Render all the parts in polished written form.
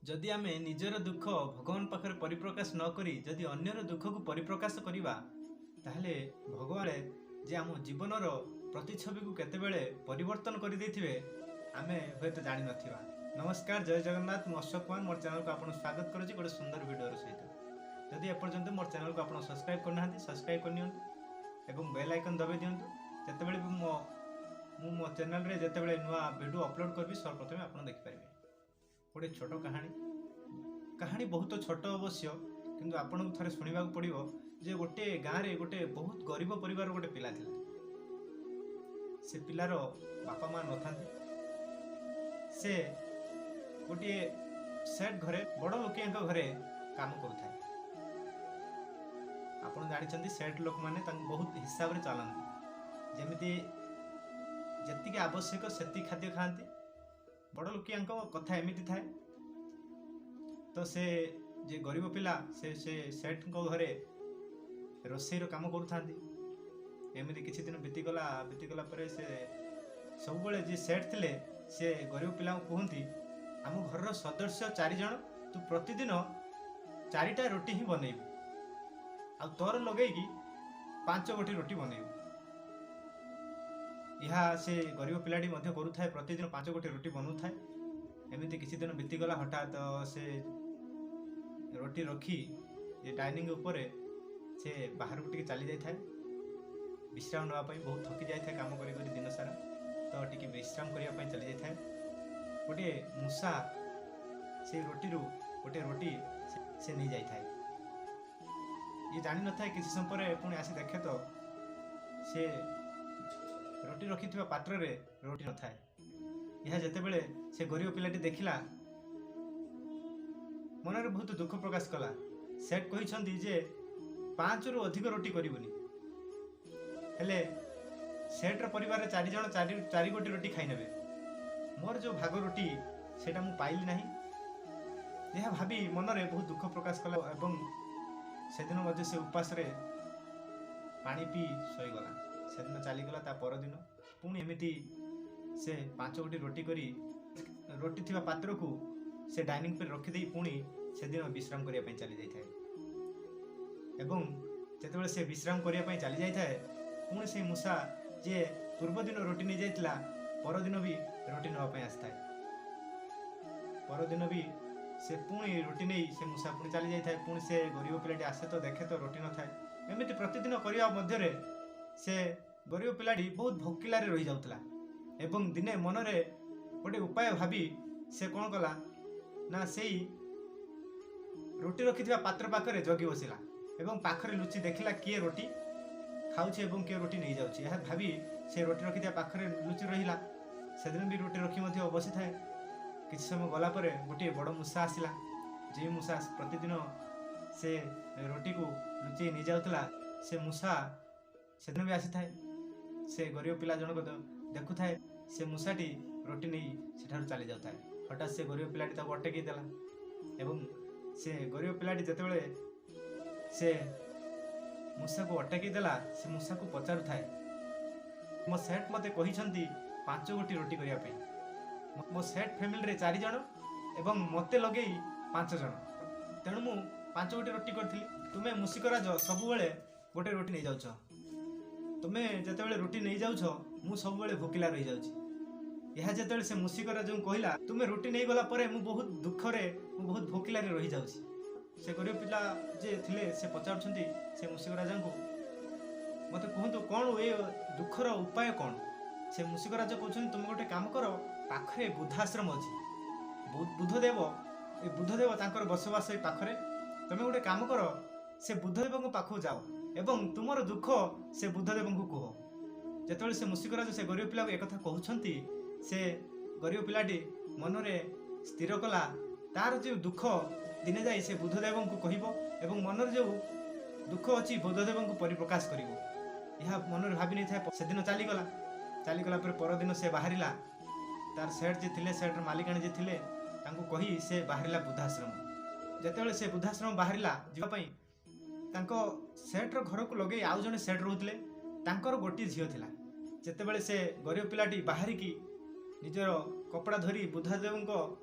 ଯଦି ଆମେ ନିଜର ଦୁଃଖ ଭଗବାନ ପାଖରେ ପରିପ୍ରକାଶ ନ କରି ଯଦି ଅନ୍ୟର ଦୁଃଖକୁ ପରିପ୍ରକାଶ କରିବା, ତାହେଲେ ଭଗବାନ ଯେ ଆମ ଜୀବନର ପ୍ରତିଛବିକୁ କେତେବେଳେ ପରିବର୍ତ୍ତନ କରିଦେଇଥିବେ, ଆମେ ହୁଏତ ଜାଣିନଥିବା। ନମସ୍କାର, ଜୟ ଜଗନ୍ନାଥ। ମୁଁ ଅଶୋକ କୁମାର, ମୋର ଚ୍ୟାନେଲକୁ ଆପଣଙ୍କୁ ସ୍ୱାଗତ କରୁଛି ଗୋଟେ ସୁନ୍ଦର ଭିଡ଼ିଓର ସହିତ। ଯଦି ଏପର୍ଯ୍ୟନ୍ତ ମୋର ଚ୍ୟାନେଲକୁ ଆପଣ ସବସ୍କ୍ରାଇବ୍ କରିନାହାନ୍ତି, ସବସ୍କ୍ରାଇବ୍ କରିନିଅନ୍ତୁ ଏବଂ ବେଲ୍ ଆଇକନ୍ ଦବାଇ ଦିଅନ୍ତୁ। ଯେତେବେଳେ ବି ମୁଁ ମୋ ଚ୍ୟାନେଲରେ ଯେତେବେଳେ ନୂଆ ଭିଡ଼ିଓ ଅପଲୋଡ଼ କରିବି, ସର୍ବପ୍ରଥମେ ଆପଣ ଦେଖିପାରିବେ। ଗୋଟେ ଛୋଟ କାହାଣୀ, କାହାଣୀ ବହୁତ ଛୋଟ ଅବଶ୍ୟ, କିନ୍ତୁ ଆପଣଙ୍କୁ ଥରେ ଶୁଣିବାକୁ ପଡ଼ିବ ଯେ ଗୋଟେ ଗାଁରେ ଗୋଟେ ବହୁତ ଗରିବ ପରିବାର ଗୋଟେ ପିଲା ଥିଲା। ସେ ପିଲାର ବାପା ମା ନଥାନ୍ତି। ସେ ଗୋଟିଏ ସେଟ୍ ଘରେ, ବଡ଼ ଲୋକିଆଙ୍କ ଘରେ କାମ କରୁଥାଏ। ଆପଣ ଜାଣିଛନ୍ତି, ସେଟ୍ ଲୋକମାନେ ତାଙ୍କୁ ବହୁତ ହିସାବରେ ଚାଲନ୍ତି। ଯେମିତି ଯେତିକି ଆବଶ୍ୟକ ସେତିକି ଖାଦ୍ୟ ଖାଆନ୍ତି। ବଡ଼ ଲୋକିଆଙ୍କ କଥା ଏମିତି ଥାଏ। ତ ସେ ଯେ ଗରିବ ପିଲା, ସେ ସେଠଙ୍କ ଘରେ ରୋଷେଇର କାମ କରୁଥାନ୍ତି। ଏମିତି କିଛି ଦିନ ବିତିଗଲା। ବିତିଗଲା ପରେ ସେ ସବୁବେଳେ ଯିଏ ସେଟ୍ ଥିଲେ, ସେ ଗରିବ ପିଲାଙ୍କୁ କୁହନ୍ତି, ଆମ ଘରର ସଦସ୍ୟ ଚାରିଜଣ, ତୁ ପ୍ରତିଦିନ ଚାରିଟା ରୁଟି ହିଁ ବନେଇବୁ ଆଉ ତୋର ଲଗେଇକି 5 ଗୋଟି ରୁଟି ବନେଇବୁ। ଏହା ସେ ଗରିବ ପିଲାଟି ମଧ୍ୟ କରୁଥାଏ, ପ୍ରତିଦିନ 5 ଗୋଟି ରୁଟି ବନଉଥାଏ। ଏମିତି କିଛି ଦିନ ବିତିଗଲା। ହଠାତ୍ ସେ ରୁଟି ରଖି ଏ ଡାଇନିଂ ଉପରେ ସେ ବାହାରକୁ ଟିକେ ଚାଲି ଯାଇଥାଏ ବିଶ୍ରାମ ନେବା ପାଇଁ। ବହୁତ ଥକି ଯାଇଥାଏ କାମ କରି କରି ଦିନ ସାରା, ତ ଟିକେ ବିଶ୍ରାମ କରିବା ପାଇଁ ଚାଲି ଯାଇଥାଏ। ଗୋଟିଏ ମୂଷା ସେଇ ରୁଟିରୁ ଗୋଟିଏ ରୁଟି ସେ ନେଇଯାଇଥାଏ। ଇଏ ଜାଣିନଥାଏ। କିଛି ସମୟ ପରେ ପୁଣି ଆସି ଦେଖେ ତ ସେ ରୁଟି ରଖିଥିବା ପାତ୍ରରେ ରୁଟି ନଥାଏ। ଏହା ଯେତେବେଳେ ସେ ଗରିବ ପିଲାଟି ଦେଖିଲା, ମନରେ ବହୁତ ଦୁଃଖ ପ୍ରକାଶ କଲା। ସେଟ୍ କହିଛନ୍ତି ଯେ ପାଞ୍ଚରୁ ଅଧିକ ରୁଟି କରିବୁନି, ହେଲେ ସେଟ୍ର ପରିବାରରେ ଚାରିଜଣ ଚାରି ଚାରି ଗୋଟି ରୁଟି ଖାଇନେବେ। ମୋର ଯେଉଁ ଭାଗ ରୁଟି, ସେଇଟା ମୁଁ ପାଇଲି ନାହିଁ। ଏହା ଭାବି ମନରେ ବହୁତ ଦୁଃଖ ପ୍ରକାଶ କଲା ଏବଂ ସେଦିନ ମଧ୍ୟ ସେ ଉପାସରେ ପାଣି ପିଇ ଶୋଇଗଲା। ସେଦିନ ଚାଲିଗଲା। ତା ପରଦିନ ପୁଣି ଏମିତି ସେ 5 ଗୋଟି ରୁଟି କରି ରୁଟି ଥିବା ପାତ୍ରକୁ ସେ ଡାଇନିଂ ଉପରେ ରଖିଦେଇ ପୁଣି ସେଦିନ ବିଶ୍ରାମ କରିବା ପାଇଁ ଚାଲି ଯାଇଥାଏ। ଏବଂ ଯେତେବେଳେ ସେ ବିଶ୍ରାମ କରିବା ପାଇଁ ଚାଲି ଯାଇଥାଏ, ପୁଣି ସେଇ ମୂଷା ଯିଏ ପୂର୍ବଦିନ ରୁଟି ନେଇଯାଇଥିଲା, ପରଦିନ ବି ରୁଟି ନେବା ପାଇଁ ଆସିଥାଏ। ପରଦିନ ବି ସେ ପୁଣି ରୁଟି ନେଇ ସେ ମୂଷା ପୁଣି ଚାଲି ଯାଇଥାଏ। ପୁଣି ସେ ଗରିବ ପିଲାଟି ଆସେ ତ ଦେଖେ ତ ରୁଟି ନଥାଏ। ଏମିତି ପ୍ରତିଦିନ କରିବା ମଧ୍ୟରେ ସେ ଗରିବ ପିଲାଟି ବହୁତ ଭୋକିଲାରେ ରହିଯାଉଥିଲା। ଏବଂ ଦିନେ ମନରେ ଗୋଟେ ଉପାୟ ଭାବି ସେ କ'ଣ କଲା ନା, ସେଇ ରୁଟି ରଖିଥିବା ପାତ୍ର ପାଖରେ ଜଗି ବସିଲା ଏବଂ ପାଖରେ ଲୁଚି ଦେଖିଲା କିଏ ରୁଟି ଖାଉଛି ଏବଂ କିଏ ରୁଟି ନେଇଯାଉଛି। ଏହା ଭାବି ସେ ରୁଟି ରଖିଥିବା ପାଖରେ ଲୁଚି ରହିଲା। ସେଦିନ ବି ରୁଟି ରଖି ମଧ୍ୟ ବସିଥାଏ। କିଛି ସମୟ ଗଲା ପରେ ଗୋଟିଏ ବଡ଼ ମୂଷା ଆସିଲା। ଯେଉଁ ମୂଷା ପ୍ରତିଦିନ ସେ ରୁଟିକୁ ଲୁଚେଇ ନେଇଯାଉଥିଲା, ସେ ମୂଷା ସେଦିନ ବି ଆସିଥାଏ। ସେ ଗରିବ ପିଲା ଜଣକ ଦେଖୁଥାଏ, ସେ ମୂଷାଟି ରୁଟି ନେଇ ସେଠାରୁ ଚାଲି ଯାଉଥାଏ। ହଠାତ୍ ସେ ଗରିବ ପିଲାଟି ତାକୁ ଅଟକେଇ ଦେଲା ଏବଂ ସେ ଗରିବ ପିଲାଟି ଯେତେବେଳେ ସେ ମୂଷାକୁ ଅଟକେଇ ଦେଲା, ସେ ମୂଷାକୁ ପଚାରୁଥାଏ, ମୋ ସେଟ୍ ମୋତେ କହିଛନ୍ତି 5 ଗୋଟି ରୁଟି କରିବା ପାଇଁ। ମୋ ସେଟ୍ ଫ୍ୟାମିଲିରେ ଚାରିଜଣ ଏବଂ ମୋତେ ଲଗେଇ ପାଞ୍ଚ ଜଣ, ତେଣୁ ମୁଁ 5 ଗୋଟି ରୁଟି କରିଥିଲି। ତୁମେ ମୂଷିକରାଜ ସବୁବେଳେ ଗୋଟେ ରୁଟି ନେଇଯାଉଛ। ତୁମେ ଯେତେବେଳେ ରୁଟି ନେଇଯାଉଛ, ମୁଁ ସବୁବେଳେ ଭୋକିଲା ରହିଯାଉଛି। ଏହା ଯେତେବେଳେ ସେ ମୂଷିକରାଜଙ୍କୁ କହିଲା, ତୁମେ ରୁଟି ନେଇଗଲା ପରେ ମୁଁ ବହୁତ ଦୁଃଖରେ, ମୁଁ ବହୁତ ଭୋକିଲାରେ ରହିଯାଉଛି। ସେ ଗରିବ ପିଲା ଯିଏ ଥିଲେ, ସେ ପଚାରୁଛନ୍ତି ସେ ମୂଷିକ ରାଜାଙ୍କୁ, ମୋତେ କୁହନ୍ତୁ, କ'ଣ ଏ ଦୁଃଖର ଉପାୟ କ'ଣ? ସେ ମୂଷିକ ରାଜା କହୁଛନ୍ତି, ତୁମେ ଗୋଟେ କାମ କର, ପାଖରେ ବୃଦ୍ଧାଶ୍ରମ ଅଛି। ବୁଦ୍ଧଦେବ, ଏ ବୁଦ୍ଧଦେବ ତାଙ୍କର ବସବାସ ଏ ପାଖରେ। ତୁମେ ଗୋଟେ କାମ କର, ସେ ବୁଦ୍ଧଦେବଙ୍କ ପାଖକୁ ଯାଅ ଏବଂ ତୁମର ଦୁଃଖ ସେ ବୁଦ୍ଧଦେବଙ୍କୁ କୁହ। ଯେତେବେଳେ ସେ ମୂଷିକ ରାଜା ସେ ଗରିବ ପିଲାକୁ ଏକଥା କହୁଛନ୍ତି, ସେ ଗରିବ ପିଲାଟି ମନରେ ସ୍ଥିର କଲା, ତାର ଯେଉଁ ଦୁଃଖ ଦିନେ ଯାଇ ସେ ବୁଦ୍ଧଦେବଙ୍କୁ କହିବ ଏବଂ ମନରେ ଯେଉଁ ଦୁଃଖ ଅଛି ବୁଦ୍ଧଦେବଙ୍କୁ ପରିପ୍ରକାଶ କରିବ। ଏହା ମନରେ ଭାବି ନେଇଥାଏ। ସେଦିନ ଚାଲିଗଲା। ଚାଲିଗଲା ପରେ ପରଦିନ ସେ ବାହାରିଲା। ତାର ସେଟ୍ ଯିଏ ଥିଲେ, ସେଟ୍ର ମାଲିକାଣୀ ଯିଏ ଥିଲେ, ତାଙ୍କୁ କହି ସେ ବାହାରିଲା ବୃଦ୍ଧାଶ୍ରମ। ଯେତେବେଳେ ସେ ବୃଦ୍ଧାଶ୍ରମ ବାହାରିଲା ଯିବା ପାଇଁ, ତାଙ୍କ ସେଟ୍ର ଘରକୁ ଲଗେଇ ଆଉ ଜଣେ ସେଟ୍ ରହୁଥିଲେ। ତାଙ୍କର ଗୋଟିଏ ଝିଅ ଥିଲା। ଯେତେବେଳେ ସେ ଗରିବ ପିଲାଟି ବାହାରିକି ନିଜର କପଡ଼ା ଧରି ବୁଦ୍ଧଦେବଙ୍କ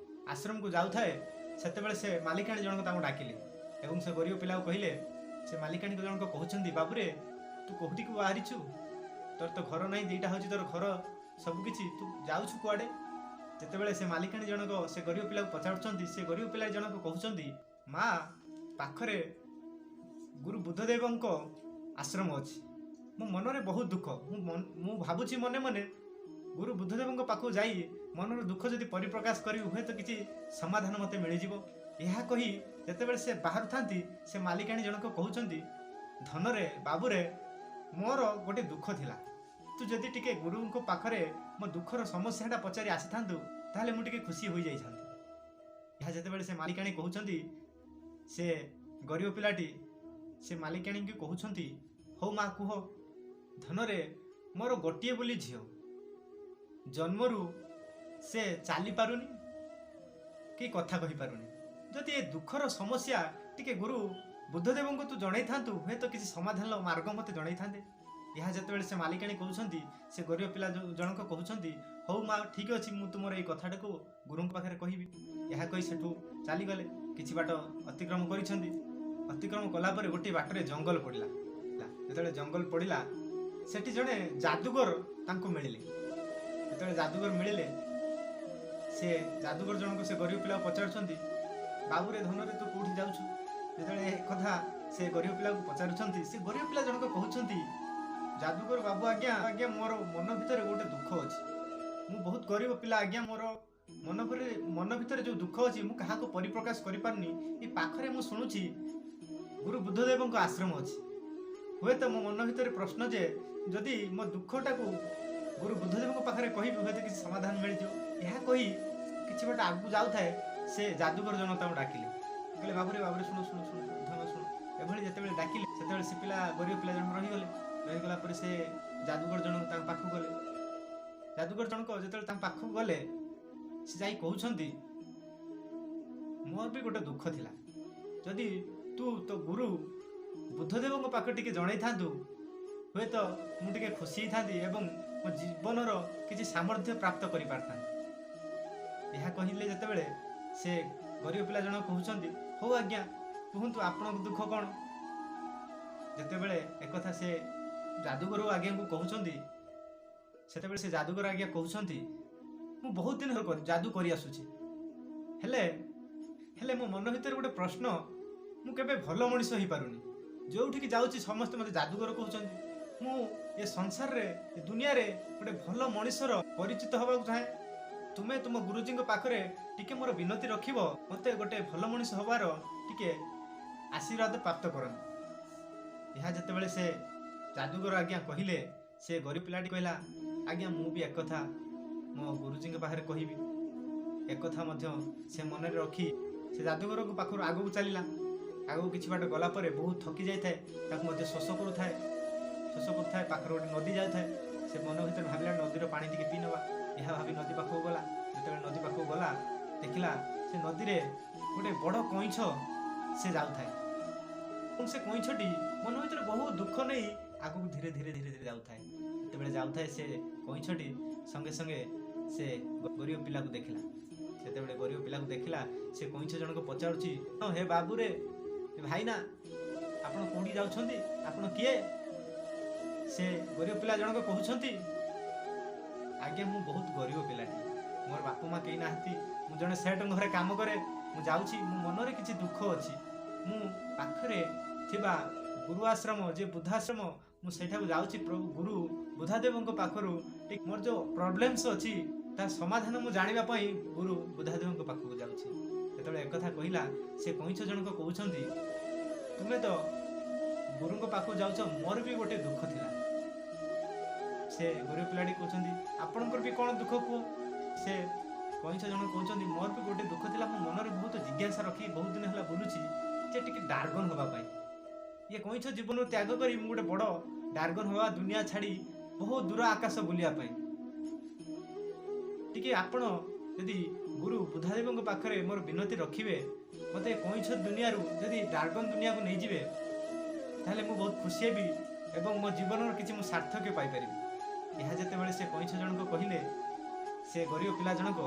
ଆଶ୍ରମକୁ ଯାଉଥାଏ, ସେତେବେଳେ ସେ ମାଲିକାଣୀ ଜଣକ ତାଙ୍କୁ ଡାକିଲେ ଏବଂ ସେ ଗରିବ ପିଲାକୁ କହିଲେ, ସେ ମାଲିକାଣୀ ଜଣକ କହୁଛନ୍ତି, ବାବୁରେ ତୁ କୋଉଠିକୁ ବାହାରିଛୁ? ତୋର ତ ଘର ନାହିଁ, 2ଟା ହେଉଛି ତୋର ଘର ସବୁକିଛି, ତୁ ଯାଉଛୁ କୁଆଡ଼େ? ଯେତେବେଳେ ସେ ମାଲିକାଣୀ ଜଣକ ସେ ଗରିବ ପିଲାକୁ ପଚାରୁଛନ୍ତି, ସେ ଗରିବ ପିଲା ଜଣକ କହୁଛନ୍ତି, ମା ପାଖରେ ଗୁରୁ ବୁଦ୍ଧଦେବଙ୍କ ଆଶ୍ରମ ଅଛି, ମୋ ମନରେ ବହୁତ ଦୁଃଖ, ମୁଁ ଭାବୁଛି ମନେ ମନେ ଗୁରୁ ବୁଦ୍ଧଦେବଙ୍କ ପାଖକୁ ଯାଇ ମନର ଦୁଃଖ ଯଦି ପରିପ୍ରକାଶ କରିବି ହୁଏତ କିଛି ସମାଧାନ ମୋତେ ମିଳିଯିବ। ଏହା କହି ଯେତେବେଳେ ସେ ବାହାରୁଥାନ୍ତି, ସେ ମାଲିକାଣୀ ଜଣକ କହୁଛନ୍ତି, ଧନରେ ବାବୁରେ ମୋର ଗୋଟେ ଦୁଃଖ ଥିଲା, ତୁ ଯଦି ଟିକେ ଗୁରୁଙ୍କ ପାଖରେ ମୋ ଦୁଃଖର ସମସ୍ୟାଟା ପଚାରି ଆସିଥାନ୍ତୁ ତାହେଲେ ମୁଁ ଟିକେ ଖୁସି ହୋଇଯାଇଥାନ୍ତି। ଏହା ଯେତେବେଳେ ସେ ମାଲିକାଣୀ କହୁଛନ୍ତି, ସେ ଗରିବ ପିଲାଟି ସେ ମାଲିକାଣୀଙ୍କୁ କହୁଛନ୍ତି, ହଉ ମା କୁହ, ଧନରେ ମୋର ଗୋଟିଏ ବୋଲି ଝିଅ, ଜନ୍ମରୁ ସେ ଚାଲିପାରୁନି କି କଥା କହିପାରୁନି, ଯଦି ଏ ଦୁଃଖର ସମସ୍ୟା ଟିକେ ଗୁରୁ ବୁଦ୍ଧଦେବଙ୍କୁ ତୁ ଜଣେଇଥାନ୍ତୁ ହୁଏତ କିଛି ସମାଧାନର ମାର୍ଗ ମୋତେ ଜଣେଇଥାନ୍ତେ। ଏହା ଯେତେବେଳେ ସେ ମାଲିକାଣୀ କହୁଛନ୍ତି, ସେ ଗରିବ ପିଲା ଜଣକ କହୁଛନ୍ତି, ହଉ ମା ଠିକ୍ ଅଛି, ମୁଁ ତୁମର ଏଇ କଥାଟାକୁ ଗୁରୁଙ୍କ ପାଖରେ କହିବି। ଏହା କହି ସେଠୁ ଚାଲିଗଲେ। କିଛି ବାଟ ଅତିକ୍ରମ କରିଛନ୍ତି। ଅତିକ୍ରମ କଲା ପରେ ଗୋଟିଏ ବାଟରେ ଜଙ୍ଗଲ ପଡ଼ିଲା। ଯେତେବେଳେ ଜଙ୍ଗଲ ପଡ଼ିଲା, ସେଠି ଜଣେ ଯାଦୁଗର ତାଙ୍କୁ ମିଳିଲେ। ଯେତେବେଳେ ଯାଦୁଗର ମିଳିଲେ, ସେ ଯାଦୁଗର ଜଣକୁ ସେ ଗରିବ ପିଲାକୁ ପଚାରୁଛନ୍ତି, ବାବୁରେ ଧନରେ ତୁ କୋଉଠି ଯାଉଛୁ? ଯେତେବେଳେ ଏ କଥା ସେ ଗରିବ ପିଲାକୁ ପଚାରୁଛନ୍ତି, ସେ ଗରିବ ପିଲା ଜଣକ କହୁଛନ୍ତି, ଯାଦୁଗର ବାବୁ ଆଜ୍ଞା, ଆଜ୍ଞା ମୋର ମନ ଭିତରେ ଗୋଟେ ଦୁଃଖ ଅଛି, ମୁଁ ବହୁତ ଗରିବ ପିଲା ଆଜ୍ଞା, ମୋର ମନ ଭିତରେ ଯେଉଁ ଦୁଃଖ ଅଛି ମୁଁ କାହାକୁ ପରିପ୍ରକାଶ କରିପାରୁନି। ଏ ପାଖରେ ମୁଁ ଶୁଣୁଛି ଗୁରୁ ବୁଦ୍ଧଦେବଙ୍କ ଆଶ୍ରମ ଅଛି, ହୁଏତ ମୋ ମନ ଭିତରେ ପ୍ରଶ୍ନ ଯେ ଯଦି ମୋ ଦୁଃଖଟାକୁ ଗୁରୁ ବୁଦ୍ଧଦେବଙ୍କ ପାଖରେ କହିବି ହୁଏତ କିଛି ସମାଧାନ ମିଳିଯିବ। ଏହା କହି କିଛି ବାଟ ଆଗକୁ ଯାଉଥାଏ, ସେ ଯାଦୁଗର ଜଣ ତାଙ୍କୁ ଡାକିଲେ, କହିଲେ ବାବୁରେ ବାବୁରେ ଶୁଣ ଶୁଣ ଶୁଣ ଧନ ଶୁଣ। ଏଭଳି ଯେତେବେଳେ ଡାକିଲେ, ସେତେବେଳେ ସେ ପିଲା ଗରିବ ପିଲା ଜଣକ ରହିଗଲେ। ରହିଗଲା ପରେ ସେ ଯାଦୁଗର ଜଣକ ତାଙ୍କ ପାଖକୁ ଗଲେ। ଯାଦୁଗର ଜଣକ ଯେତେବେଳେ ତାଙ୍କ ପାଖକୁ ଗଲେ, ସେ ଯାଇ କହୁଛନ୍ତି, ମୋର ବି ଗୋଟେ ଦୁଃଖ ଥିଲା, ଯଦି ତୁ ତୋ ଗୁରୁ ବୁଦ୍ଧଦେବଙ୍କ ପାଖରେ ଟିକେ ଜଣେଇଥାନ୍ତୁ ହୁଏତ ମୁଁ ଟିକେ ଖୁସି ହେଇଥାନ୍ତି ଏବଂ ମୋ ଜୀବନର କିଛି ସାମର୍ଥ୍ୟ ପ୍ରାପ୍ତ କରିପାରିଥାନ୍ତି। ଏହା କହିଲେ ଯେତେବେଳେ ସେ ଗରିବ ପିଲା ଜଣକ କହୁଛନ୍ତି, ହଉ ଆଜ୍ଞା କୁହନ୍ତୁ ଆପଣଙ୍କ ଦୁଃଖ କ'ଣ? ଯେତେବେଳେ ଏକଥା ସେ ଯାଦୁଗର ଆଜ୍ଞାଙ୍କୁ କହୁଛନ୍ତି, ସେତେବେଳେ ସେ ଯାଦୁଗର ଆଜ୍ଞା କହୁଛନ୍ତି, ମୁଁ ବହୁତ ଦିନ ଯାଦୁ କରି ଆସୁଛି, ହେଲେ ହେଲେ ମୋ ମନ ଭିତରେ ଗୋଟେ ପ୍ରଶ୍ନ, ମୁଁ କେବେ ଭଲ ମଣିଷ ହେଇପାରୁନି, ଯେଉଁଠିକି ଯାଉଛି ସମସ୍ତେ ମୋତେ ଯାଦୁଗର କହୁଛନ୍ତି, ମୁଁ ଏ ସଂସାରରେ ଏ ଦୁନିଆରେ ଗୋଟେ ଭଲ ମଣିଷର ପରିଚିତ ହେବାକୁ ଚାହେଁ, ତୁମେ ତୁମ ଗୁରୁଜୀଙ୍କ ପାଖରେ ଟିକେ ମୋର ବିନତି ରଖିବ, ମୋତେ ଗୋଟେ ଭଲ ମଣିଷ ହେବାର ଟିକେ ଆଶୀର୍ବାଦ ପ୍ରାପ୍ତ କରନ୍ତୁ। ଏହା ଯେତେବେଳେ ସେ ଯାଦୁଗର ଆଜ୍ଞା କହିଲେ, ସେ ଗରିବ ପିଲାଟି କହିଲା, ଆଜ୍ଞା ମୁଁ ବି ଏକଥା ମୋ ଗୁରୁଜୀଙ୍କ ପାଖରେ କହିବି। ଏକଥା ମଧ୍ୟ ସେ ମନରେ ରଖି ସେ ଯାଦୁଗରଙ୍କ ପାଖରୁ ଆଗକୁ ଚାଲିଲା। ଆଗକୁ କିଛି ବାଟ ଗଲା ପରେ ବହୁତ ଥକି ଯାଇଥାଏ, ତାକୁ ମଧ୍ୟ ଶୋଷ କରୁଥାଏ, ଶୋଷ କରୁଥାଏ। ପାଖରେ ଗୋଟେ ନଦୀ ଯାଉଥାଏ, ସେ ମନ ଭିତରେ ଭାବିଲା ନଦୀର ପାଣି ଟିକେ ପିଇ ନେବା। ଏହା ଭାବି ନଦୀ ପାଖକୁ ଗଲା। ଯେତେବେଳେ ନଦୀ ପାଖକୁ ଗଲା, ଦେଖିଲା ସେ ନଦୀରେ ଗୋଟେ ବଡ଼ କଇଁଛ ସେ ଯାଉଥାଏ ଏବଂ ସେ କଇଁଛଟି ମନ ଭିତରେ ବହୁତ ଦୁଃଖ ନେଇ ଆଗକୁ ଧୀରେ ଧୀରେ ଧୀରେ ଧୀରେ ଯାଉଥାଏ। ଯେତେବେଳେ ଯାଉଥାଏ, ସେ କଇଁଛଟି ସଙ୍ଗେ ସଙ୍ଗେ ସେ ଗରିବ ପିଲାକୁ ଦେଖିଲା। ସେତେବେଳେ ଗରିବ ପିଲାକୁ ଦେଖିଲା, ସେ କଇଁଛ ଜଣକ ପଚାରୁଛି, ହେ ବାବୁରେ ଭାଇନା ଆପଣ କୋଉଠି ଯାଉଛନ୍ତି, ଆପଣ କିଏ? ସେ ଗରିବ ପିଲା ଜଣକ କହୁଛନ୍ତି, ଆଜ୍ଞା ମୁଁ ବହୁତ ଗରିବ ପିଲାଟି, ମୋର ବାପା ମା କେହି ନାହାନ୍ତି, ମୁଁ ଜଣେ ସେଠଙ୍କ ଘରେ କାମ କରେ, ମୁଁ ଯାଉଛି, ମୋ ମନରେ କିଛି ଦୁଃଖ ଅଛି, ମୁଁ ପାଖରେ ଥିବା ଗୁରୁ ଆଶ୍ରମ ଯେ ବୁଦ୍ଧାଶ୍ରମ ମୁଁ ସେଇଠାକୁ ଯାଉଛି, ପ୍ରଭୁ ଗୁରୁ ବୁଦ୍ଧାଦେବଙ୍କ ପାଖରୁ ଟିକେ ମୋର ଯେଉଁ ପ୍ରୋବ୍ଲେମ୍ସ ଅଛି ତା ସମାଧାନ ମୁଁ ଜାଣିବା ପାଇଁ ଗୁରୁ ବୁଦ୍ଧାଦେବଙ୍କ ପାଖକୁ ଯାଉଛି। ଯେତେବେଳେ ଏକଥା କହିଲା, ସେ କଇଁଛ ଜଣକ କହୁଛନ୍ତି, ତୁମେ ତ ଗୁରୁଙ୍କ ପାଖକୁ ଯାଉଛ, ମୋର ବି ଗୋଟେ ଦୁଃଖ ଥିଲା। ସେ ଗରିବ ପିଲାଟି କହୁଛନ୍ତି, ଆପଣଙ୍କର ବି କ'ଣ ଦୁଃଖ କୁହ? ସେ କଇଁଛ ଜଣ କହୁଛନ୍ତି, ମୋର ବି ଗୋଟେ ଦୁଃଖ ଥିଲା, ମୋ ମନରେ ବହୁତ ଜିଜ୍ଞାସା ରଖି ବହୁତ ଦିନ ହେଲା ବୁଲୁଛି ଯେ ଟିକେ ଡାର୍ଗନ ହେବା ପାଇଁ, ଇଏ କଇଁଛ ଜୀବନରୁ ତ୍ୟାଗ କରି ମୁଁ ଗୋଟେ ବଡ଼ ଡାର୍ଗନ ହେବା, ଦୁନିଆ ଛାଡ଼ି ବହୁତ ଦୂର ଆକାଶ ବୁଲିବା ପାଇଁ ଟିକେ ଆପଣ ଯଦି ଗୁରୁ ବୁଦ୍ଧାଦେବଙ୍କ ପାଖରେ ମୋର ବିନତି ରଖିବେ, ମୋତେ କଇଁଛ ଦୁନିଆରୁ ଯଦି ଡାର୍ଗନ ଦୁନିଆକୁ ନେଇଯିବେ ତାହେଲେ ମୁଁ ବହୁତ ଖୁସି ହେବି ଏବଂ ମୋ ଜୀବନର କିଛି ମୁଁ ସାର୍ଥକ୍ୟ ପାଇପାରିବି। ଏହା ଯେତେବେଳେ ସେ କଇଁଛ ଜଣକ କହିଲେ, ସେ ଗରିବ ପିଲା ଜଣକ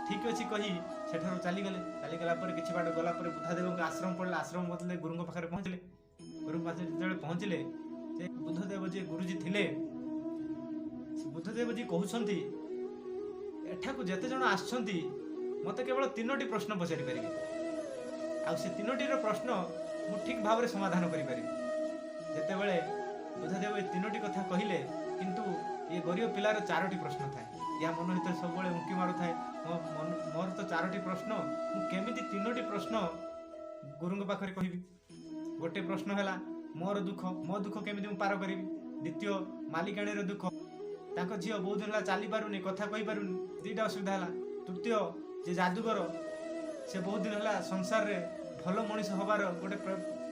ଠିକ୍ ଅଛି କହି ସେଠାରୁ ଚାଲିଗଲେ। ଚାଲିଗଲା ପରେ କିଛି ବାଟ ଗଲା ପରେ ବୁଦ୍ଧଦେବଙ୍କ ଆଶ୍ରମ ପଡ଼ିଲା। ଆଶ୍ରମ ବଦଲେ ଗୁରୁଙ୍କ ପାଖରେ ପହଞ୍ଚିଲେ। ଗୁରୁଙ୍କ ପାଖରେ ଯେତେବେଳେ ପହଞ୍ଚିଲେ, ଯେ ବୁଦ୍ଧଦେବ ଯିଏ ଗୁରୁଜୀ ଥିଲେ, ସେ ବୁଦ୍ଧଦେବ ଯିଏ କହୁଛନ୍ତି, ଏଠାକୁ ଯେତେ ଜଣ ଆସିଛନ୍ତି ମୋତେ କେବଳ 3ଟି ପ୍ରଶ୍ନ ପଚାରି ପାରିବେ, ଆଉ ସେ 3ଟିର ପ୍ରଶ୍ନ ମୁଁ ଠିକ୍ ଭାବରେ ସମାଧାନ କରିପାରିବି। ଯେତେବେଳେ ବୁଦ୍ଧଦେବ ଏ 3ଟି କଥା କହିଲେ, କିନ୍ତୁ ଏ ଗରିବ ପିଲାର 4ଟି ପ୍ରଶ୍ନ ଥାଏ। ୟା ମନ ଭିତରେ ସବୁବେଳେ ଉଙ୍କି ମାରୁଥାଏ, ମୋ ମନ ମୋର ତ 4ଟି ପ୍ରଶ୍ନ, ମୁଁ କେମିତି 3ଟି ପ୍ରଶ୍ନ ଗୁରୁଙ୍କ ପାଖରେ କହିବି? ଗୋଟେ ପ୍ରଶ୍ନ ହେଲା ମୋର ଦୁଃଖ, ମୋ ଦୁଃଖ କେମିତି ମୁଁ ପାର କରିବି? ଦ୍ୱିତୀୟ ମାଲିକାଣୀର ଦୁଃଖ, ତାଙ୍କ ଝିଅ ବହୁତ ଦିନ ହେଲା ଚାଲିପାରୁନି, କଥା କହିପାରୁନି, 2ଟା ଅସୁବିଧା ହେଲା। ତୃତୀୟ ଯେ ଯାଦୁଗର, ସେ ବହୁତ ଦିନ ହେଲା ସଂସାରରେ ଭଲ ମଣିଷ ହବାର ଗୋଟେ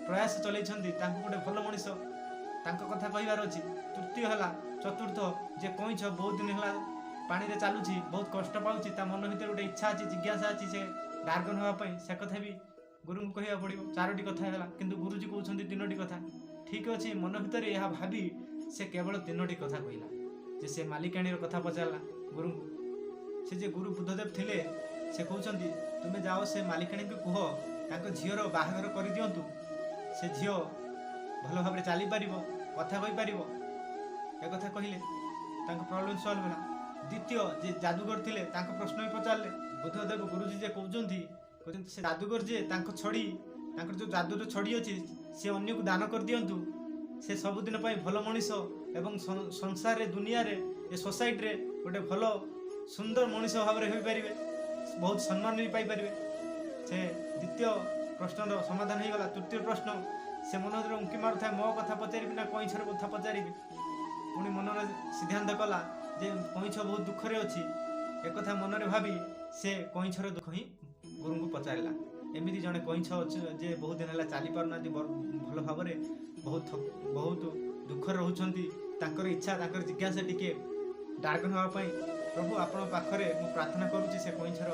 ପ୍ରୟାସ ଚଲେଇଛନ୍ତି, ତାଙ୍କୁ ଗୋଟେ ଭଲ ମଣିଷ ତାଙ୍କ କଥା କହିବାର ଅଛି। ତୃତୀୟ ହେଲା, ଚତୁର୍ଥ ଯେ କଇଁଛ ବହୁତ ଦିନ ହେଲା ପାଣିରେ ଚାଲୁଛି, ବହୁତ କଷ୍ଟ ପାଉଛି, ତା ମନ ଭିତରେ ଗୋଟେ ଇଚ୍ଛା ଅଛି, ଜିଜ୍ଞାସା ଅଛି ସେ ଡାର୍ଗନ ହେବା ପାଇଁ, ସେ କଥା ବି ଗୁରୁଙ୍କୁ କହିବାକୁ ପଡ଼ିବ। 4ଟି କଥା ହେଲା, କିନ୍ତୁ ଗୁରୁଜୀ କହୁଛନ୍ତି 3ଟି କଥା। ଠିକ୍ ଅଛି, ମନ ଭିତରେ ଏହା ଭାବି ସେ କେବଳ 3ଟି କଥା କହିଲା। ଯେ ସେ ମାଲିକାଣୀର କଥା ପଚାରିଲା ଗୁରୁଙ୍କୁ। ସେ ଯେ ଗୁରୁ ବୁଦ୍ଧଦେବ ଥିଲେ, ସେ କହୁଛନ୍ତି, ତୁମେ ଯାଅ ସେ ମାଲିକାଣୀଙ୍କୁ କୁହ ତାଙ୍କ ଝିଅର ବାହାଘର କରିଦିଅନ୍ତୁ, ସେ ଝିଅ ଭଲ ଭାବରେ ଚାଲିପାରିବ, କଥା କହିପାରିବ। ଏକଥା କହିଲେ, ତାଙ୍କ ପ୍ରୋବ୍ଲେମ୍ ସଲ୍ଭ ହେଲା। ଦ୍ୱିତୀୟ ଯେ ଯାଦୁଗର ଥିଲେ, ତାଙ୍କ ପ୍ରଶ୍ନ ବି ପଚାରିଲେ। ବୁଦ୍ଧଦେବ ଗୁରୁଜୀ ଯେ କହୁଛନ୍ତି, ସେ ଯାଦୁଗର ଯେ ତାଙ୍କ ଛଡ଼ି, ତାଙ୍କର ଯେଉଁ ଯାଦୁର ଛଡ଼ି ଅଛି, ସେ ଅନ୍ୟକୁ ଦାନ କରିଦିଅନ୍ତୁ, ସେ ସବୁଦିନ ପାଇଁ ଭଲ ମଣିଷ ଏବଂ ସଂସାରରେ, ଦୁନିଆରେ, ଏ ସୋସାଇଟିରେ ଗୋଟେ ଭଲ ସୁନ୍ଦର ମଣିଷ ଭାବରେ ହୋଇପାରିବେ, ବହୁତ ସମ୍ମାନ ବି ପାଇପାରିବେ। ସେ ଦ୍ୱିତୀୟ ପ୍ରଶ୍ନର ସମାଧାନ ହେଇଗଲା। ତୃତୀୟ ପ୍ରଶ୍ନ ସେ ମନରେ ଉଙ୍କି ମାରୁଥାଏ, ମୋ କଥା ପଚାରିବି ନା କଇଁଛର କଥା ପଚାରିବି? ପୁଣି ମନରେ ସିଦ୍ଧାନ୍ତ କଲା ଯେ କଇଁଛ ବହୁତ ଦୁଃଖରେ ଅଛି। ଏକଥା ମନରେ ଭାବି ସେ କଇଁଛର ଦୁଃଖ ହିଁ ଗୁରୁଙ୍କୁ ପଚାରିଲା। ଏମିତି ଜଣେ କଇଁଛ ଅଛି ଯେ ବହୁତ ଦିନ ହେଲା ଚାଲି ପାରୁନାହାନ୍ତି ଭଲ ଭାବରେ, ବହୁତ ବହୁତ ଦୁଃଖରେ ରହୁଛନ୍ତି, ତାଙ୍କର ଇଚ୍ଛା, ତାଙ୍କର ଜିଜ୍ଞାସା ଟିକେ ଡାର୍ଗନ ହେବା ପାଇଁ। ପ୍ରଭୁ, ଆପଣଙ୍କ ପାଖରେ ମୁଁ ପ୍ରାର୍ଥନା କରୁଛି, ସେ କଇଁଛର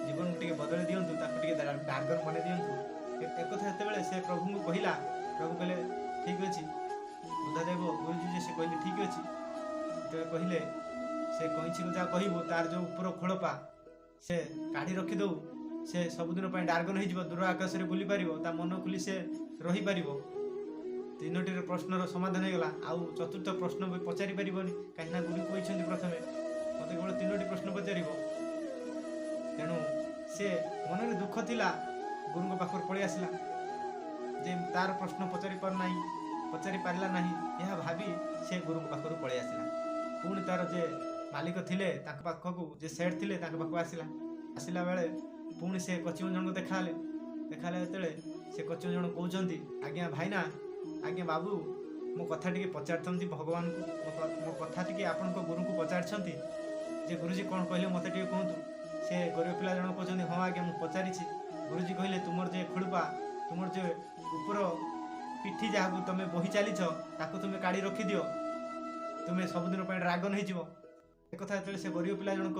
ଜୀବନକୁ ଟିକେ ବଦଳାଇ ଦିଅନ୍ତୁ, ତାକୁ ଟିକେ ଡାର୍ଗନ ବନେଇ ଦିଅନ୍ତୁ। ଏକଥା ଯେତେବେଳେ ସେ ପ୍ରଭୁଙ୍କୁ କହିଲା, ପ୍ରଭୁ କହିଲେ ଠିକ୍ ଅଛି। ବୁଦ୍ଧଦେବ ଗୁରୁଜୀ ଯେ ସେ କହିଲେ ଠିକ୍ ଅଛି। ଯେତେବେଳେ କହିଲେ ସେ କଇଁଛିକୁ ଯାହା କହିବୁ, ତାର ଯେଉଁ ଉପର ଖୋଳପା ସେ କାଢ଼ି ରଖିଦେଉ, ସେ ସବୁଦିନ ପାଇଁ ଡାର୍ଗନ ହେଇଯିବ, ଦୂର ଆକାଶରେ ବୁଲି ପାରିବ, ତା ମନ ଖୋଲି ସେ ରହିପାରିବ। 3ଟିର ପ୍ରଶ୍ନର ସମାଧାନ ହେଇଗଲା। ଆଉ ଚତୁର୍ଥ ପ୍ରଶ୍ନ ବି ପଚାରି ପାରିବନି, କାହିଁକିନା ଗୁରୁ କହିଛନ୍ତି ପ୍ରଥମେ ମୋତେ କେବଳ 3ଟି ପ୍ରଶ୍ନ ପଚାରିବ। ତେଣୁ ସେ ମନରେ ଦୁଃଖ ଥିଲା, ଗୁରୁଙ୍କ ପାଖରୁ ପଳେଇ ଆସିଲା। ଯେ ତାର ପ୍ରଶ୍ନ ପଚାରି ପାରୁନାହିଁ, ପଚାରି ପାରିଲା ନାହିଁ, ଏହା ଭାବି ସେ ଗୁରୁଙ୍କ ପାଖରୁ ପଳେଇ ଆସିଲା। ପୁଣି ତାର ଯେ ମାଲିକ ଥିଲେ ତାଙ୍କ ପାଖକୁ, ଯେ ସେଠ୍ ଥିଲେ ତାଙ୍କ ପାଖକୁ ଆସିଲା। ଆସିଲା ବେଳେ ପୁଣି ସେ କଚିମ ଜଣକୁ ଦେଖାହେଲେ। ଦେଖାହେଲେ ଯେତେବେଳେ ସେ କଚିମ ଜଣ କହୁଛନ୍ତି, ଆଜ୍ଞା ଭାଇନା, ଆଜ୍ଞା ବାବୁ, ମୋ କଥା ଟିକେ ପଚାରିଛନ୍ତି ଭଗବାନଙ୍କୁ, ମୋ କଥା ଟିକେ ଆପଣଙ୍କ ଗୁରୁଙ୍କୁ ପଚାରିଛନ୍ତି ଯେ ଗୁରୁଜୀ କ'ଣ କହିଲେ ମୋତେ ଟିକେ କୁହନ୍ତୁ। ସେ ଗରିବ ପିଲା ଜଣ କହୁଛନ୍ତି, ହଁ ଆଜ୍ଞା, ମୁଁ ପଚାରିଛି। ଗୁରୁଜୀ କହିଲେ, ତୁମର ଯେ ଖୋଳୁପା, ତୁମର ଯେ ଉପର ପିଠି ଯାହାକୁ ତମେ ବୋହି ଚାଲିଛ, ତାକୁ ତୁମେ କାଢ଼ି ରଖିଦିଅ, ତୁମେ ସବୁଦିନ ପାଇଁ ଡ୍ରାଗନ ହେଇଯିବ। ଏକଥା ଯେତେବେଳେ ସେ ଗରିବ ପିଲା ଜଣକ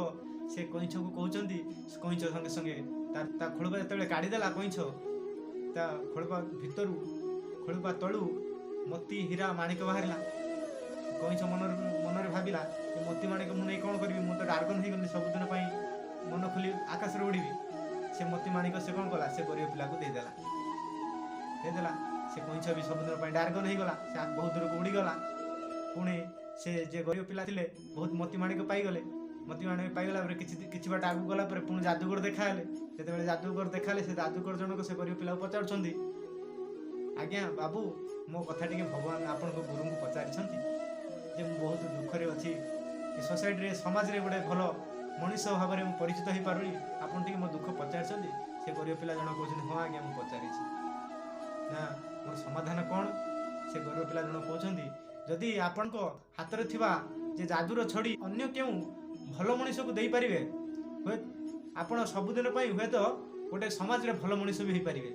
ସେ କଇଁଛକୁ କହୁଛନ୍ତି, କଇଁଛ ସଙ୍ଗେ ସଙ୍ଗେ ତା ଖୋଳପା ଯେତେବେଳେ କାଢ଼ିଦେଲା, କଇଁଛ ତା ଖୋଳପା ଭିତରୁ, ଖୋଳପା ତଳୁ ମୋତି ହୀରା ମାଣିକ ବାହାରିଲା। କଇଁଛ ମନରେ ଭାବିଲା, ଏ ମୋତି ମାଣିକ ମୁଁ ନେଇ କ'ଣ କରିବି? ମୁଁ ତ ଡାର୍ଗନ ହେଇଗଲି, ସବୁଦିନ ପାଇଁ ମନ ଖୋଲି ଆକାଶରେ ଉଡ଼ିବି। ସେ ମୋତି ମାଣିକ ସେ କ'ଣ କଲା? ସେ ଗରିବ ପିଲାକୁ ଦେଇଦେଲା, ଦେଇଦେଲା। ସେ କଇଁଛ ବି ସବୁଦିନ ପାଇଁ ଡାର୍ଗନ ହେଇଗଲା, ସେ ବହୁତ ଦୂରକୁ ଉଡ଼ିଗଲା। ପୁଣି ସେ ଯେ ଗରିବ ପିଲା ଥିଲେ ବହୁତ ମୋତି ମାଣିକ ପାଇଗଲେ। ମୋତି ମାଣିକ ପାଇଗଲା ପରେ କିଛି କିଛି ବାଟ ଆଗକୁ ଗଲା ପରେ ପୁଣି ଯାଦୁଗର ଦେଖାହେଲେ। ଯେତେବେଳେ ଯାଦୁଗର ଦେଖାହେଲେ, ସେ ଯାଦୁଗର ଜଣକ ସେ ଗରିବ ପିଲାକୁ ପଚାରୁଛନ୍ତି, ଆଜ୍ଞା ବାବୁ, ମୋ କଥା ଟିକେ ଭଗବାନ ଆପଣଙ୍କ ଗୁରୁଙ୍କୁ ପଚାରିଛନ୍ତି ଯେ ମୁଁ ବହୁତ ଦୁଃଖରେ ଅଛି, ଏ ସୋସାଇଟିରେ, ସମାଜରେ ଗୋଟେ ଭଲ ମଣିଷ ଭାବରେ ମୁଁ ପରିଚିତ ହେଇପାରୁନି, ଆପଣ ଟିକେ ମୋ ଦୁଃଖ ପଚାରିଛନ୍ତି? ସେ ଗରିବ ପିଲା ଜଣ କହୁଛନ୍ତି, ହଁ ଆଜ୍ଞା, ମୁଁ ପଚାରିଛି। ନା, ମୋର ସମାଧାନ କ'ଣ? ସେ ଗରିବ ପିଲା ଜଣ କହୁଛନ୍ତି, ଯଦି ଆପଣଙ୍କ ହାତରେ ଥିବା ଯେ ଯାଦୁର ଛଡ଼ି ଅନ୍ୟ କେଉଁ ଭଲ ମଣିଷକୁ ଦେଇପାରିବେ, ହୁଏ ଆପଣ ସବୁଦିନ ପାଇଁ ହୁଏତ ଗୋଟେ ସମାଜରେ ଭଲ ମଣିଷ ବି ହେଇପାରିବେ,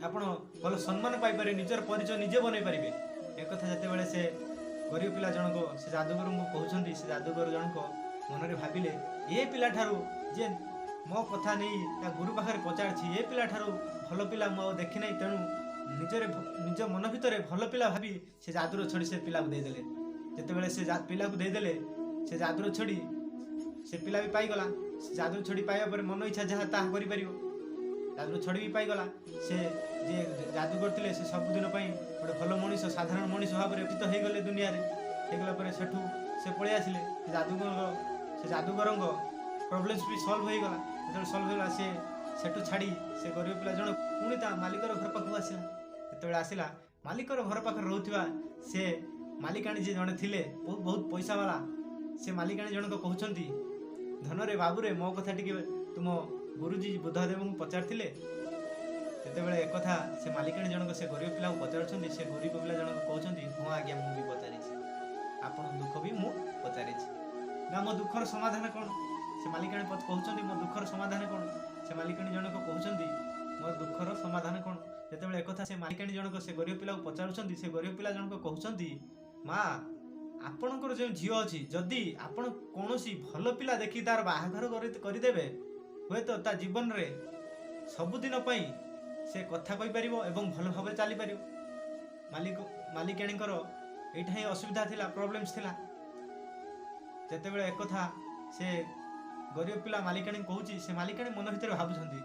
ଆପଣ ଭଲ ସମ୍ମାନ ପାଇପାରିବେ, ନିଜର ପରିଚୟ ନିଜେ ବନେଇ ପାରିବେ। ଏକଥା ଯେତେବେଳେ ସେ ଗରିବ ପିଲା ଜଣକ ସେ ଯାଦୁଗରଙ୍କୁ କହୁଛନ୍ତି, ସେ ଯାଦୁଗର ଜଣକ ମନରେ ଭାବିଲେ, ଏ ପିଲାଠାରୁ ଯେ ମୋ କଥା ନେଇ ତା ଗୁରୁ ପାଖରେ ପଚାରିଛି, ଏ ପିଲାଠାରୁ ଭଲ ପିଲା ମୁଁ ଆଉ ଦେଖିନାହିଁ। ତେଣୁ ନିଜରେ ନିଜ ମନ ଭିତରେ ଭଲ ପିଲା ଭାବି ସେ ଯାଦୁର ଛଡ଼ି ସେ ପିଲାକୁ ଦେଇଦେଲେ। ଯେତେବେଳେ ସେ ପିଲାକୁ ଦେଇଦେଲେ ସେ ଯାଦୁର ଛଡ଼ି, ସେ ପିଲା ବି ପାଇଗଲା। ସେ ଯାଦୁ ଛଡ଼ି ପାଇବା ପରେ ମନ ଇଚ୍ଛା ଯାହା ତାହା କରିପାରିବ। ଯାଦୁ ଛଡ଼ି ବି ପାଇଗଲା। ସେ ଯିଏ ଯାଦୁଗର ଥିଲେ, ସେ ସବୁଦିନ ପାଇଁ ଗୋଟେ ଭଲ ମଣିଷ, ସାଧାରଣ ମଣିଷ ଭାବରେ ଅତୀତ ହେଇଗଲେ ଦୁନିଆରେ। ହେଇଗଲା ପରେ ସେଠୁ ସେ ପଳେଇ ଆସିଲେ। ସେ ଯାଦୁଗରଙ୍କ ପ୍ରୋବ୍ଲେମ୍ସ ବି ସଲ୍ଭ ହେଇଗଲା। ଯେତେବେଳେ ସଲ୍ଭ ହେଇଗଲା, ସେ ସେଠୁ ଛାଡ଼ି ସେ ଗରିବ ପିଲା ଜଣ ପୁଣି ତା ମାଲିକର ଘର ପାଖକୁ ଆସିଲା। ଯେତେବେଳେ ଆସିଲା, ମାଲିକର ଘର ପାଖରେ ରହୁଥିବା ସେ ମାଲିକାଣୀ ଯିଏ ଜଣେ ଥିଲେ, ବହୁତ ବହୁତ ପଇସାବାଲା, ସେ ମାଲିକାଣୀ ଜଣକ କହୁଛନ୍ତି, "ଧନରେ, ବାବୁରେ, ମୋ କଥା ଟିକେ ତୁମ ଗୁରୁଜୀ ବୁଦ୍ଧଦେବଙ୍କୁ ପଚାରିଥିଲେ?" ଯେତେବେଳେ ଏକଥା ସେ ମାଲିକାଣୀ ଜଣକ ସେ ଗରିବ ପିଲାକୁ ପଚାରୁଛନ୍ତି, ସେ ଗରିବ ପିଲା ଜଣକ କହୁଛନ୍ତି, "ହଁ ଆଜ୍ଞା, ମୁଁ ବି ପଚାରିଛି। ଆପଣଙ୍କ ଦୁଃଖ ବି ମୁଁ ପଚାରିଛି।" ନା, ମୋ ଦୁଃଖର ସମାଧାନ କ'ଣ? ସେ ମାଲିକାଣୀ କହୁଛନ୍ତି, "ମୋ ଦୁଃଖର ସମାଧାନ କ'ଣ?" ସେ ମାଲିକାଣୀ ଜଣକ କହୁଛନ୍ତି, "ମୋ ଦୁଃଖର ସମାଧାନ କ'ଣ?" ଯେତେବେଳେ ଏକଥା ସେ ମାଲିକାଣୀ ଜଣକ ସେ ଗରିବ ପିଲାକୁ ପଚାରୁଛନ୍ତି, ସେ ଗରିବ ପିଲା ଜଣକ କହୁଛନ୍ତି, "ମା, ଆପଣଙ୍କର ଯେଉଁ ଝିଅ ଅଛି, ଯଦି ଆପଣ କୌଣସି ଭଲ ପିଲା ଦେଖି ତାର ବାହାଘର କରିଦେବେ, ହୁଏତ ତା ଜୀବନରେ ସବୁଦିନ ପାଇଁ ସେ କଥା କହିପାରିବ ଏବଂ ଭଲ ଭାବରେ ଚାଲିପାରିବ।" ମାଲିକାଣୀଙ୍କର ଏଇଟା ହିଁ ଅସୁବିଧା ଥିଲା, ପ୍ରୋବ୍ଲେମ୍ସ ଥିଲା। ଯେତେବେଳେ ଏକଥା ସେ ଗରିବ ପିଲା ମାଲିକାଣୀ କହୁଛି, ସେ ମାଲିକାଣୀ ମନ ଭିତରେ ଭାବୁଛନ୍ତି,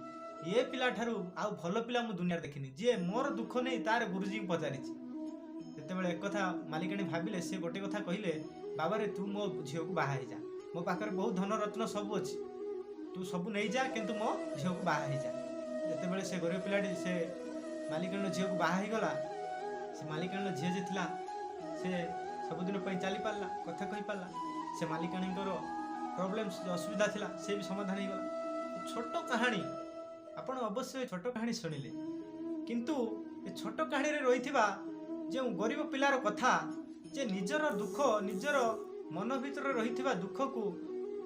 ଏ ପିଲାଠାରୁ ଆଉ ଭଲ ପିଲା ମୁଁ ଦୁନିଆରେ ଦେଖିନି, ଯିଏ ମୋର ଦୁଃଖ ନେଇ ତାର ଗୁରୁଜୀଙ୍କୁ ପଚାରିଛି। ଯେତେବେଳେ ଏକଥା ମାଲିକାଣୀ ଭାବିଲେ, ସେ ଗୋଟେ କଥା କହିଲେ, "ବାବାରେ, ତୁ ମୋ ଝିଅକୁ ବାହା ହେଇଯା। ମୋ ପାଖରେ ବହୁତ ଧନ ରତ୍ନ ସବୁ ଅଛି। ତୁ ସବୁ ନେଇଯା, କିନ୍ତୁ ମୋ ଝିଅକୁ ବାହା ହେଇଯା।" ଯେତେବେଳେ ସେ ଗରିବ ପିଲାଟି ସେ ମାଲିକାଣୀର ଝିଅକୁ ବାହା ହେଇଗଲା, ସେ ମାଲିକାଣୀର ଝିଅ ଯେ ଥିଲା, ସେ ସବୁଦିନ ପାଇଁ ଚାଲିପାରିଲା, କଥା କହିପାରିଲା। ସେ ମାଲିକାଣୀଙ୍କର ପ୍ରୋବ୍ଲେମ୍ସ, ଅସୁବିଧା ଥିଲା, ସେ ବି ସମାଧାନ ହେଇଗଲା। ଛୋଟ କାହାଣୀ। ଆପଣ ଅବଶ୍ୟ ଏ ଛୋଟ କାହାଣୀ ଶୁଣିଲେ, କିନ୍ତୁ ଏ ଛୋଟ କାହାଣୀରେ ରହିଥିବା ଯେଉଁ ଗରିବ ପିଲାର କଥା, ଯେ ନିଜର ଦୁଃଖ, ନିଜର ମନ ଭିତରେ ରହିଥିବା ଦୁଃଖକୁ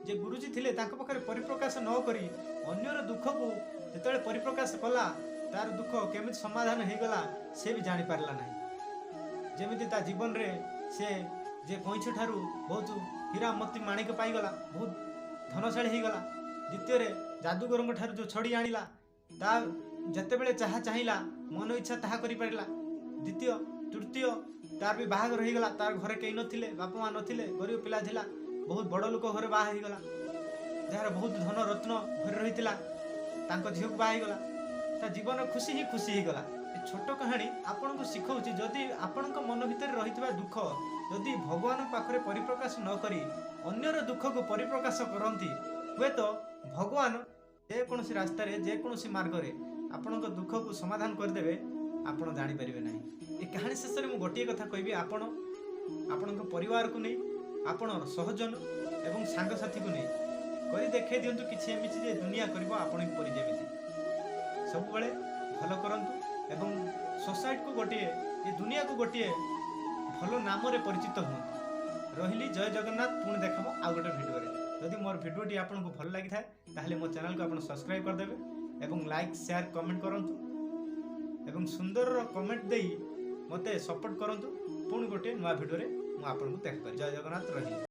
ଯେ ଗୁରୁଜୀ ଥିଲେ ତାଙ୍କ ପାଖରେ ପରିପ୍ରକାଶ ନ କରି ଅନ୍ୟର ଦୁଃଖକୁ ଯେତେବେଳେ ପରିପ୍ରକାଶ କଲା, ତାର ଦୁଃଖ କେମିତି ସମାଧାନ ହେଇଗଲା ସେ ବି ଜାଣିପାରିଲା ନାହିଁ। ଯେମିତି ତା ଜୀବନରେ ସେ ଯେ କଇଁଛ ଠାରୁ ବହୁତ ହୀରା, ମୋତି, ମାଣିକ ପାଇଗଲା, ବହୁତ ଧନଶାଳୀ ହେଇଗଲା। ଦ୍ୱିତୀୟରେ ଯାଦୁଗରଙ୍କ ଠାରୁ ଯେଉଁ ଛଡ଼ି ଆଣିଲା, ତା ଯେତେବେଳେ ଯାହା ଚାହିଁଲା, ମନ ଇଚ୍ଛା ତାହା କରିପାରିଲା। ଦ୍ୱିତୀୟ, ତୃତୀୟ, ତାର ବି ବାହାଘର ହେଇଗଲା। ତାର ଘରେ କେହି ନଥିଲେ, ବାପା ମା ନଥିଲେ, ଗରିବ ପିଲା ଥିଲା, ବହୁତ ବଡ଼ ଲୋକ ଘରେ ବାହା ହେଇଗଲା, ଯାହାର ବହୁତ ଧନ ରତ୍ନ ଭରି ରହିଥିଲା, ତାଙ୍କ ଝିଅକୁ ବାହା ହେଇଗଲା। ତା ଜୀବନ ଖୁସି ହିଁ ଖୁସି ହେଇଗଲା। ଏ ଛୋଟ କାହାଣୀ ଆପଣଙ୍କୁ ଶିଖଉଛି, ଯଦି ଆପଣଙ୍କ ମନ ଭିତରେ ରହିଥିବା ଦୁଃଖ ଯଦି ଭଗବାନଙ୍କ ପାଖରେ ପରିପ୍ରକାଶ ନ କରି ଅନ୍ୟର ଦୁଃଖକୁ ପରିପ୍ରକାଶ କରନ୍ତି, ହୁଏତ ଭଗବାନ ଯେକୌଣସି ରାସ୍ତାରେ, ଯେକୌଣସି ମାର୍ଗରେ ଆପଣଙ୍କ ଦୁଃଖକୁ ସମାଧାନ କରିଦେବେ, ଆପଣ ଜାଣିପାରିବେ ନାହିଁ। ଏ କାହାଣୀ ଶେଷରେ ମୁଁ ଗୋଟିଏ କଥା କହିବି, ଆପଣ ଆପଣଙ୍କ ପରିବାରକୁ ନେଇ, ଆପଣ ସହଜନ ଏବଂ ସାଙ୍ଗସାଥିକୁ ନେଇ କରି ଦେଖାଇ ଦିଅନ୍ତୁ କିଛି ଏମିତି ଯେ ଦୁନିଆ କରିବ ଆପଣଙ୍କ ପରି ଯେମିତି। ସବୁବେଳେ ଭଲ କରନ୍ତୁ ଏବଂ ସୋସାଇଟିକୁ ଗୋଟିଏ, ଏ ଦୁନିଆକୁ ଗୋଟିଏ ଭଲ ନାମରେ ପରିଚିତ ହୁଅନ୍ତୁ। ରହିଲି, ଜୟ ଜଗନ୍ନାଥ। ପୁଣି ଦେଖାହେବ ଆଉ ଗୋଟେ ଭିଡ଼ିଓରେ। ଯଦି ମୋର ଭିଡ଼ିଓଟି ଆପଣଙ୍କୁ ଭଲ ଲାଗିଥାଏ, ତାହେଲେ ମୋ ଚ୍ୟାନେଲକୁ ଆପଣ ସବସ୍କ୍ରାଇବ୍ କରିଦେବେ ଏବଂ ଲାଇକ୍, ସେୟାର, କମେଣ୍ଟ କରନ୍ତୁ ଏବଂ ସୁନ୍ଦରର କମେଣ୍ଟ ଦେଇ ମୋତେ ସପୋର୍ଟ କରନ୍ତୁ। ପୁଣି ଗୋଟିଏ ନୂଆ ଭିଡ଼ିଓରେ ମୁଁ ଆପଣଙ୍କୁ ଦେଖା କରିବି। ଜୟ ଜଗନ୍ନାଥ, ରହିଲି।